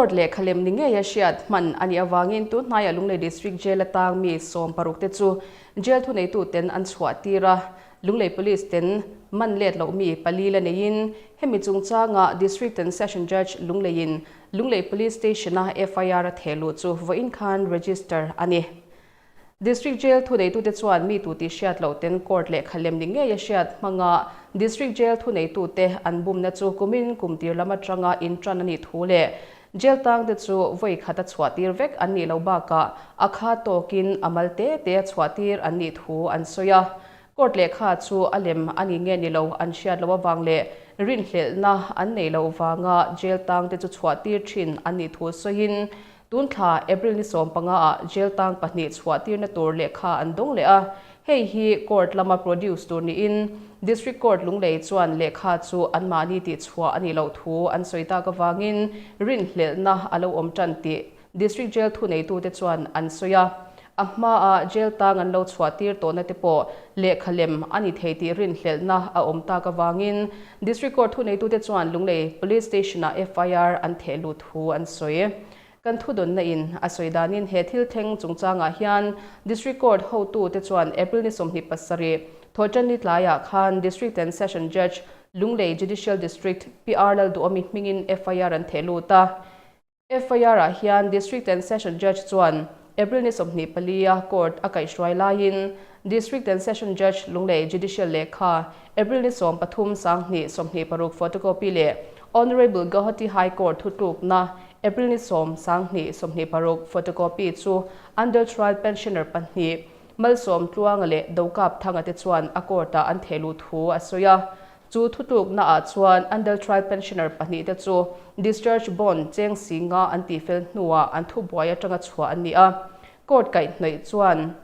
Court lehkha lem ni ngeia hriat hman a nih avangin tun hnaiah Lunglei District Jail atang mi 16 te chu jail thuneituten an chhuah tir a, Lunglei Police ten man let loh mi pali la neiin hemi chungchanga District and Session Judge Lungleiin Lunglei Police Station-a FIR a theh luh chu vawiin khan register a ni. District Jail thuneitute chuan mi tu tih hriat loh ten court lehkha lem ni ngei a hriat hmanga District Jail thuneitute an bumna chu kumin kum tir lam atanga intan a nih thu leh Jail tangte chu vawi khat a chhuah tir vek an nih loh bakah a kha tawkin a mal te te a chhuah tir an nih thu an sawi a. Court lehkha chu a lem a ni nge ni lo an hriat loh avang leh rinhlelhna an nei loh vanga Jail tangte chu chhuah tir thin an nih thu sawiin Tun thla April ni 15 ah jail tang pahnih chhuah tirna tur lehkha an dawng leh a, hei hi court lama produce tur niin District Court Lunglei chuan lehkha chu anmahni tih chhuah a nih loh thu an sawi tak avangin rinhlelhna a lo awm tan tih District Jail thuneitute chuan an sawi a. A hmaa jail tang an lo chhuah tir tawhna te pawh lehkha lem a ni thei tih rinhlelhna a awm tak avangin District Court thuneitute chuan Lunglei Police Station-ah FIR an theh lut thu an sawi. Kan thudawnna in a sawi danin he thil thleng chungchangah hian District Court hotute chuan April ni 27 Thawhṭanni tlaiah khan District and Session Judge Lunglei Judicial District PR Lalduhawmi hmingin FIR an theh lut a. FIR ah hian District and Session Judge chuan April ni 24 a court a kaihhruai laiin District and Session Judge Lunglei Judicial lehkha April ni 13 2026 photocopy leh Honourable Guwahati High Court thutlukna April ni 10 2026 photocopy chu Under Trial Pensioner pahnih Malsawm Tluanga leh Dokap Thanga te chuan a court ah an thehluh thu a sawi a. Chu thutlukna ah chuan Under Trial Pensioner pahnih te chu Discharge Bond cheng si nga an tih fel hnuah an thubuai atanga chhuah an ni a. Court kaihhnawih chuan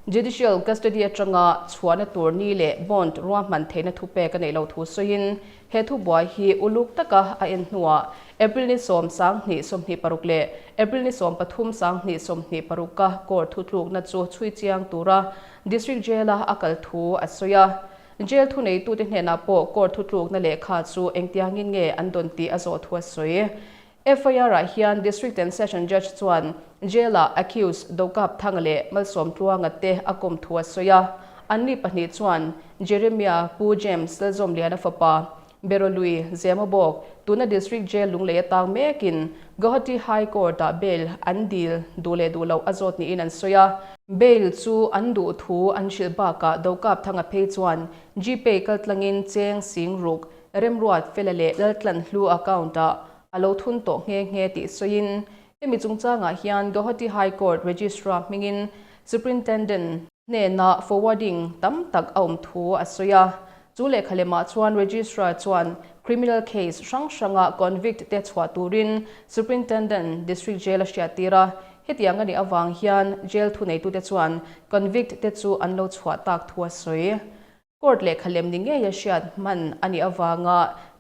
Judicial Custody atanga chhuahna tur ni leh bond ruahman theihna thupek a neih loh thu sawiin he thubuai hi uluk taka a en hnuah April ni 10 2026 leh April ni 13 2026 a court thutlukna chu chhui chiang tura District Jail-a a kal thu a sawi a. Jail thuneitute hnenah pawh court thutlukna lehkha chu engtiangin nge an dawn tih a zawh thu a sawi. FIR ah hian District and Session Judge chuan Jail-ah accused Dokap Thanga leh Malsawm Tluanga te a kawm thu a sawi a. Anni pahnih chuan Jeremiah Pu James Lalzawmliana fapa Berolui Zemabawk tuna District Jail Lunglei atang mekin Guwahati High Court-ah bail an dil duh leh duh loh a zawt niin an sawi a. Bail chu an duh thu an hrilh bakah Dokap Thanga phei chuan GPay kaltlangin cheng sing ruk Remruat Fela leh Laltlan Hlu account-ah a lo thun tawh nghe nghe tih sawiin hemi chungchangah hian Guwahati High Court Registrar hmingin Superintendent hnenah forwarding tam tak a awm thu a sawi a. Chu lehkha lemah chuan Registrar chuan criminal case hrang hranga convict te chhuah turin Superintendent District Jail a hriattir a. Hetiang a nih avang hian jail thuneitute chuan convict te chu an lo chhuah tak thu a sawi. Court lehkha lem ni ngei a hriat hman a nih avanga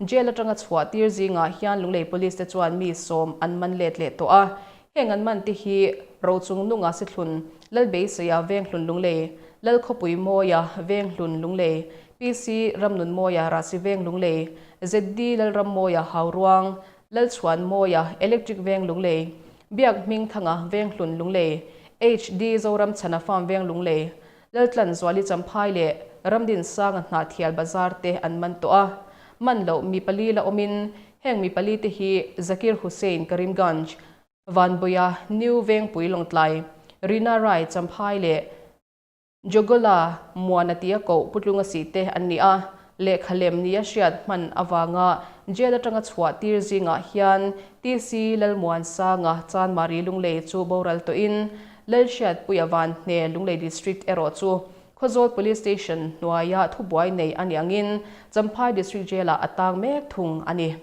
jail atanga chhuah tir zingah hian Lunglei Police te chuan mi sawm an man let leh tawh a. Heng an man te hi Rochung Nunga Sithlun, Lalbeiseia Venghlun Lunglei, Lalkhawpui Mawia Venghlun Lunglei, PC Ramnun Mawia Rahsi Veng Lunglei, ZD Lalram Mawia Hauruang, Lalchhuan Mawia Electric Veng Lunglei, Biak Hmingthanga Venghlun Lunglei, HD Zoram Chhana Farm Veng Lunglei, Laltlan Zuali Champhai leh Ramdinsanga Hnahthial Bazar te an man tawh a. Man loh mi pali la awmin heng mi pali te hi Zakir Hussain Karimganj, Vanbuia New Vengpui Lawngtlai, Rina Rai Champhai leh Jogola Muana tia koh Putlunga si te an ni a. Lehkha lem nia hriat hman avanga jail atanga chhuah tir zingah hian TC Lalmuansanga Chanmari Lunglei chu boral tawhin Lalhriatpuia Vanhne Lunglei District erawh chu Khawzawl Police Station hnuaia thubuai nei a ni angin Champhai District Jail-ah a tang mek thung a ni.